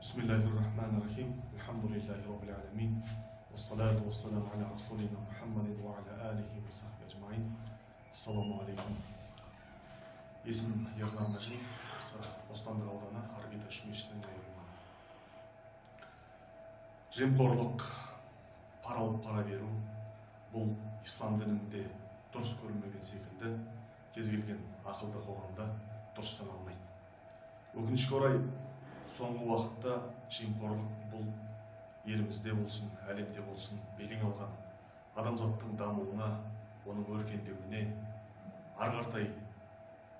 Бисмиллахир-рахманир-рахим. Алхамдулиллахи раббил аламин. Вассалату вассаламу аля расулина Мухаммадин ва аля алихи ва сахби ажмаин. Ассаламу алейкум. Есімім Ернар Мәжин, Бостандық ауданы Орбита үш мешітінің имамы. Жемқорлық, пара алып пара беру бұл ислам дінінде дұрыс көрінбеген секілді, кез келген ақылды қоғамда дұрыс саналмайды. Өкінішке орай, соңғы уақытта жемқорлық бұл елімізде болсын, әлемде болсын белең алған адамзаттың дамуына, оның өркендеуіне, ары қаратай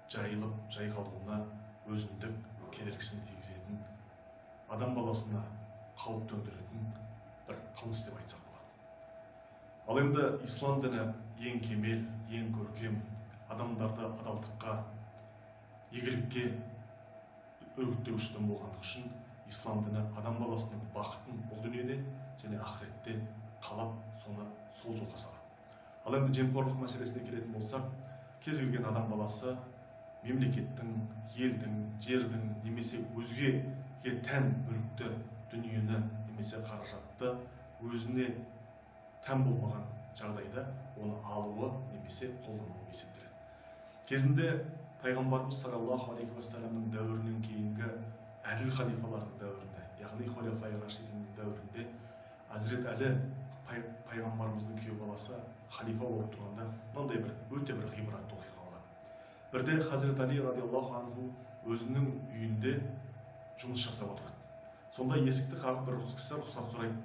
жайылып, жайқалуына өзіндік кедергісін тигізетін, адам баласына қауіп төндіретін бір қылмыс деп айтсақ болады. Ал енді ислам діні ең кемел, ең көркем, адамдарды адалдыққа, игілікке үгіттеуші дін болғандығы үшін ислам діні адам баласының бақытын бұл дүниеде және ақыретте қалап, соны сол жолға салады. Ал енді жемқорлық мәселесіне келетін болсақ, кез келген адам баласы мемлекеттің, елдің, жердің немесе өзгеге тән мүлікті, дүниені немесе қаражатты өзіне тән болмаған жағдайда оны алуы немесе қолдануы есептеледі. Кезінде пайғамбарымыз саллаллаху алейхи уассаламның дәуірінен кейінгі әділ халифалардың дәуірінде, яғни халифа рашидиннің дәуірінде Әзірет Әлі пайғамбарымыздың күйеу баласы халифа болып тұрғанда мынандай бір өте бір ғибратты оқиға болады. Бірде Хазірет Али радиаллаху анху өзінің үйінде жұмыс жасап отырады. Сонда есікті қағып бір кісі рұқсат сұрайды.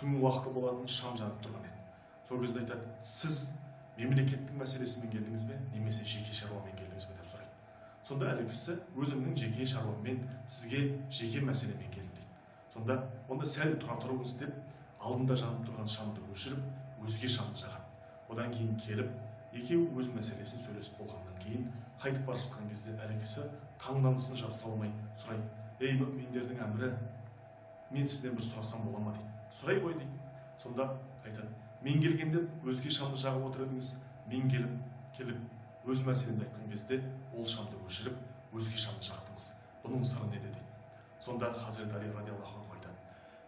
Түнгі уақыты болатын, шам жанып тұрған еді. Сол кезде айтады: сіз мемлекеттің мәселесімен келдіңіз бе, немесе жеке шаруамен келдіңіз бе деп сұрайды. Сонда әлгі кісі: өзімнің жеке шаруаммен, сізге жеке мәселемен келдім дейді. Сонда онда сәл тұра тұрыңыз деп, алдында жанып тұрған шамды өшіріп, өзге шамды жағады. Одан кейін келіп, екеуі өз мәселесін сөйлесіп болғаннан кейін қайтып бара жатқан кезде әлгі кісі таңданысын жасыра алмай сұрайды: ей мүминдердің әмірі, мен сізден бір сұрасам бола ма дейді. Сұрай ғой дейді. Сонда айтады: мен келгенде өзге шамды жағып отыр едіңіз, мен келіп өз мәселемді айтқан кезде ол шамды өшіріп, өзге шамды жақтыңыз. Бұның сыры неде дейді. Сонда Хазірет Али радиаллаху анху айтады: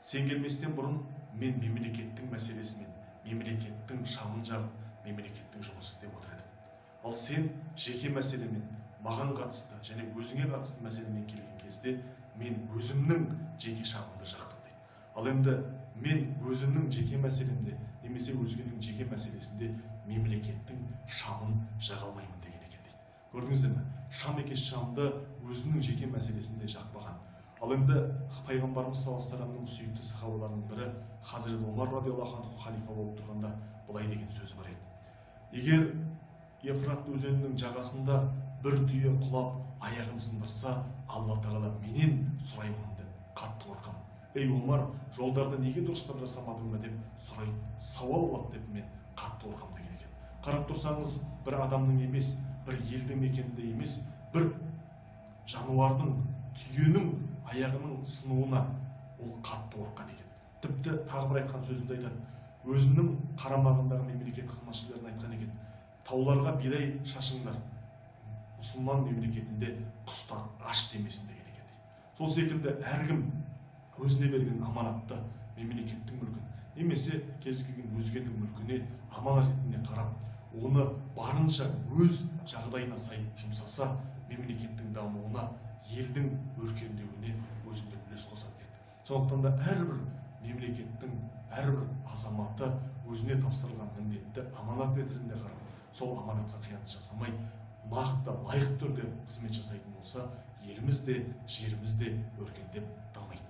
сен келместен бұрын мен мемлекеттің мәселесімен, мемлекеттің шамын жағып, мемлекеттің жұмыс істеп отыр едім. Ал сен жеке мәселемен, маған қатысты және өзіңе қатысты мәселемен келген кезде мен өзімнің жеке шамымды жақтым дейді. Ал енді мен өзімнің жеке мәселемде немесе өзгенің жеке мәселесінде мемлекеттің шамын жаға алмаймын деген екен дейді. Көрдіңіздер ме? Шам екеш шамды өзінің жеке мәселесінде жақпаған. Ал енді пайғамбарымыз саллаллаху алейхи вассаламның сүйікті сахабаларының бірі Хазірет Омар радиаллаху анху халифа болып тұрғанда былай деген сөзі бар еді: егер Ефрат өзенінің жағасында бір түйе құлап аяғын сындырса, Алла тағала менен сұраймын деп қатты қорқамын. Ей Омар, жолдарды неге дұрыстап жасамадың ба деп сұрайды, сауал алады деп мен қатты қорқамын деген екен. Қарап тұрсаңыз, бір адамның емес, бір елді мекенде емес, бір жануардың, түйенің аяғының сынуына ол қатты қорыққан екен. Тіпті тағы бір айтқан сөзінде айтады, өзінің қарамағындағы мемлекет қызметшілеріне айтқан екен: тауларға бидай шашыңдар, мұсылман мемлекетінде құстар аш демесін деген екен дейді. Сол секілді әркім өзіне берген аманатты, мемлекеттің мүлкін немесе кез келген өзгенің мүлкіне аманат ретінде қарап, оны барынша өз жағдайына сай жұмсаса, мемлекеттің дамуына, елдің өркендеуіне өзіндік үлес қосатын еді. Сондықтан да әрбір мемлекеттің әрбір азаматы өзіне тапсырылған міндетті аманат ретінде қарап, сол аманатқа қиянат жасамай, нақты лайықты түрде қызмет жасайтын болса, еліміз де, жеріміз де өркендеп дамиды.